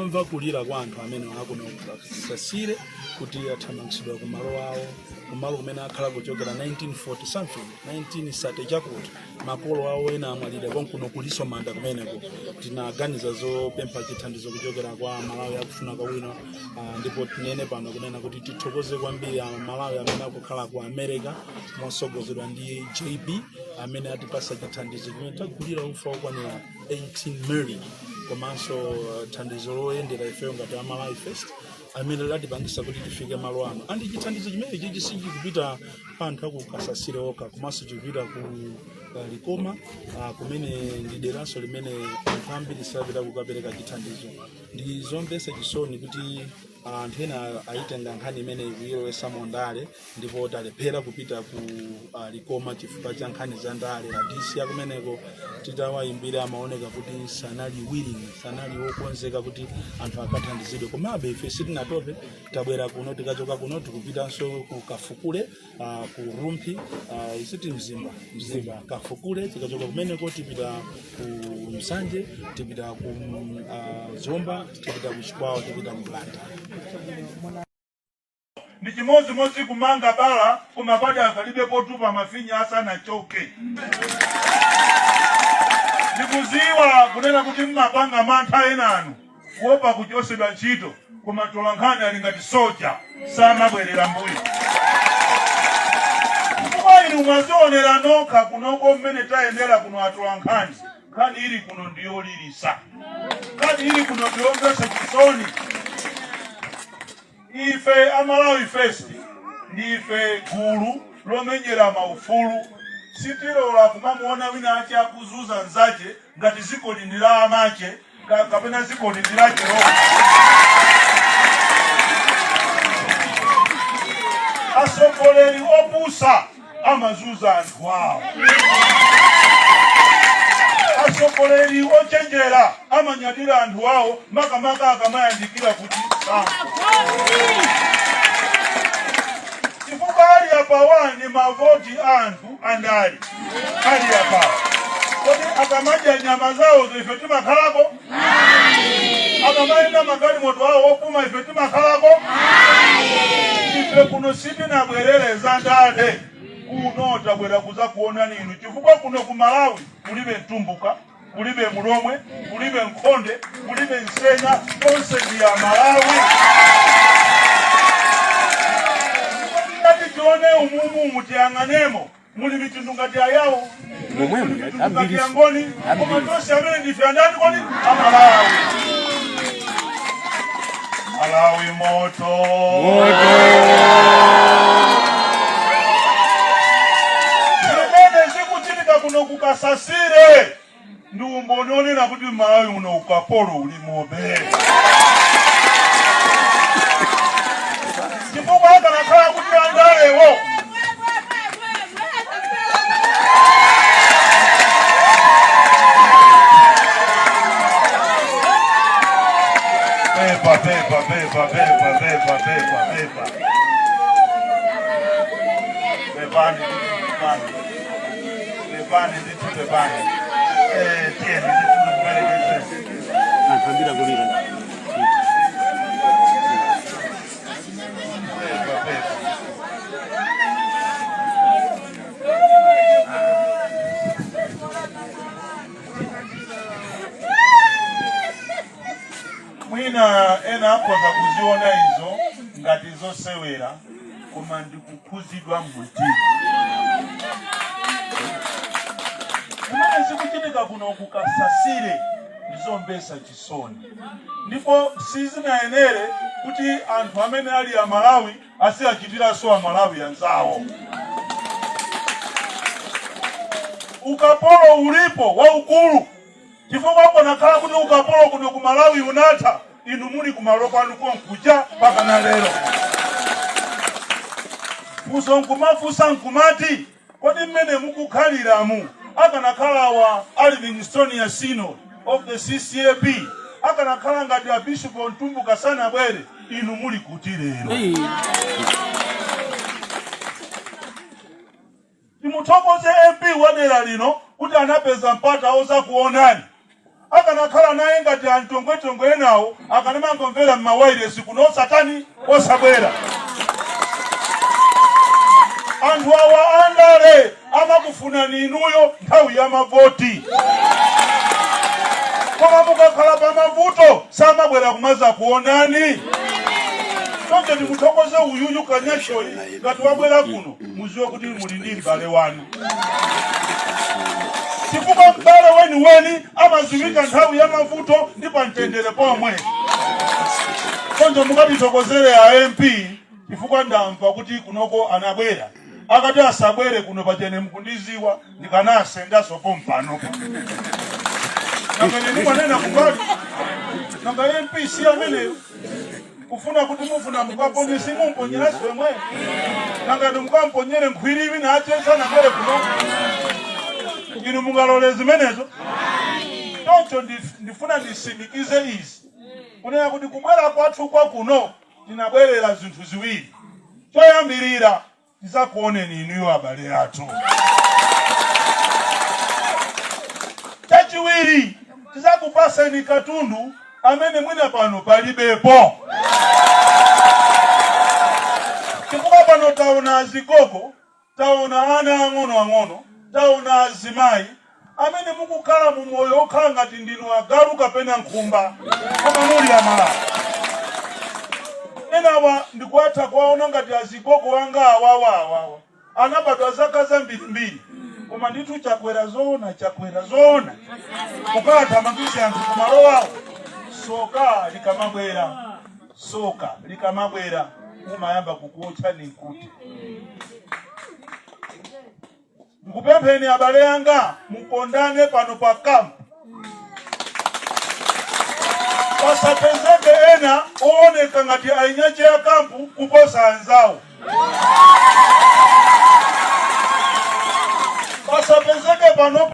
Timamva kulira kwa anthu amene akuno Kasasire kuti athamangitsidwa ku malo awo, kumalo kumene akhala kuchokera 1940 something, 1930 chakuti makolo awo ena amwalira konkuno, kuliso manda kumeneko. Tinaganiza zopempha chithandizo kuchokera kwa Malawi akufuna kwabwino. Ndipo tinene pano kunena kuti tithokoze kwambiri a Malawi amene akukhala ku America mosogozedwa ndi JB amene atipasa chithandizo chimene tagulira ufa okwanira 18 million, komanso thandizo loyendera ifeyo ngati Amalawi First amene latipangisa kuti tifike malo ano. And chithandizo chimene chichi sichikupita pa anthu aku Kasasire okha, komanso chikupita ku Likoma, kumene ndi deranso limene anthu ambiri sapita kukapereka chithandizo. Ndi zomvetsa chisoni kuti anthu ena ayitenga nkhani imeneyi kuyilowesa mu ndale, ndipo talephera kupita ku Likoma chifukwa cha nkhani za ndale. A DC akumeneko titawayimbira amaoneka kuti sanali willing, sanali wokonzeka kuti anthu akathandizidwe. Komabe ife sitinatope, tabwera kuno. Tikachoka kuno tikupitanso ku Kafukule, ku Rumphi, isiti Mzimba, Mzimba, Kafukule. Tikachoka kumeneko tipita ku Msanje, tipita ku Zomba, tipita ku Chikwawa, tipita ku Blantyre. Ndi chimodzimodzi kumanga bala koma padakalibe potupa mafinya asanachoke. Ndikuziwa kunena kuti mmapanga mantha enanu kuopa kuchosedwa ntchito, koma mtolankhani ali ngati soja, samabwerera mbuyo. Chifukwa inu mwazionera nokha kunoko mmene tayendera kuno atolankhani, nkhani ili kuno ndiyolirisa, nkhani ili kuno ndiyomvetsa chisoni. Ife a Malawi First ndife gulu lomenyera maufulu. Sitilola kumamuona wina ache akuzuza nzache ngati zikoli ndi la amache kapena zikoli ndi lache lomwe. Atsogoleri opusa amazuza anthu awo. Atsogoleri ochenjera amanyadira anthu awo, makamaka akamayandikira kuti sankho, chifukwa ali apawa ndi mavoti a anthu andale ali apawa. Kodi akamadya nyama zawozo ife timakhalako? Akamayenda magalimoto awo opuma ife timakhalako? Ife kuno sitinabwerere za ndale. Kuno tabwera kuzakuonani inu, chifukwa kuno ku Malawi kulibe Mtumbuka, kulibe Mulomwe, kulibe Nkhonde, kulibe Nsena, tonse ndi a Malawi. Ngati tione umumu, tiyang'anemo, muli mitundu ngati Ayawo, Momwemo, muli mitundu ngati ambiri. Angoni, koma Ambiri. tonse amene ndife andani kodi? Amalawi. Malawi moto. Moto. Zimene zikuchitika kuno kukasasire ndi umboni onena kuti Malawi uno ukapolo ulimobe, chifukwa akanakhala kuti andalewo Pepa, pepa, pepa, pepa, pepa, pepa, pepa. Pepani, pepani. Pepani, ndithu pepani. Tiyeni ndithu ndikuperekeze. Anthu ambiri akulira. Pepa, pepa. Mwina ena akhoza kuziona izo ngati zosewera, koma ndikukhuzidwa mumtima. Zimene zikuchitika kuno kukasasire ndizomvetsa chisoni, ndipo sizinayenere kuti anthu amene ali Amalawi aziachitiranso Amalawi anzawo. Ukapolo ulipo waukulu, chifukwa panakhala kuti ukapolo kuno ku Malawi unatha, inu muli kumalo kwanu konkuja pakana lero. Funso nkumafunsa nkumati, kodi mmene mukukhaliramu, akanakhala wa a Livingstonia Synod of the CCAP, akanakhala ngati a Bishop Mtumbuka sanabwere, inu muli kuti lero? Timuthokoze MP wa dera lino kuti anapeza mpata ozakuonani. Akanakhala naye ngati antongwetongwe enawo, akanamangomvera m'mawairesi kuno, osatani, osabwera. Anthu awa andale amakufunani inuyo nthawi ya mavoti, koma mukakhala pa mavuto samabwera kumaza kuonani. Choncho ndimuthokoze uyuyu Kanyashoyi. Ngati wabwera kuno, muziwe kuti muli ndi m'bale wanu, chifukwa m'bale weniweni amaziwika nthawi ya mavuto ndi pa mtendere pomwe. Choncho mukatithokozere a MP, chifukwa ndamva kuti kunoko anabwera. Akati asabwere kuno, pachene mukundiziwa, ndikanasendaso pompanopo. Nanga ndimwanena kumbali, nanga MP si ameneyo? Kufuna kuti mufuna mukaponye, simumponyeraso yemwe? Nanga ndimukamponyere nkhwiriwi nachesa nabwere kuno? Inu mungalole zimenezo? Choncho ndifuna ndisimikize izi, kunena kuti kubwera kwathu kwa kuno tinabwerera zinthu ziwiri. Choyambirira, tizakuoneni inuyo abale athu. Chachiwiri, tizakupaseni katundu amene mwina pano palibepo, chifukwa pano taona azigogo, taona ana ang'onoang'ono, taona azimayi amene mukukhala mu moyo okhala ngati ndinu agalu kapena nkhumba, koma muli Amalawi. Enawa ndikuatha kuwaona ngati azigogo anga awawa. Awawa anabadwa zaka zambirimbiri, koma ndithu Chakwera zoona, Chakwera zoona, kukathamangitsa anthu kumalo awo. Soka likamabwera, soka likamabwera, umayamba kukuotchani nkuti. Ndikupempheni abale anga, mukondane pano pa camp, pasapezeke ena ooneka ngati ainyache ya camp kuposa anzawo. Pasapezeke pano.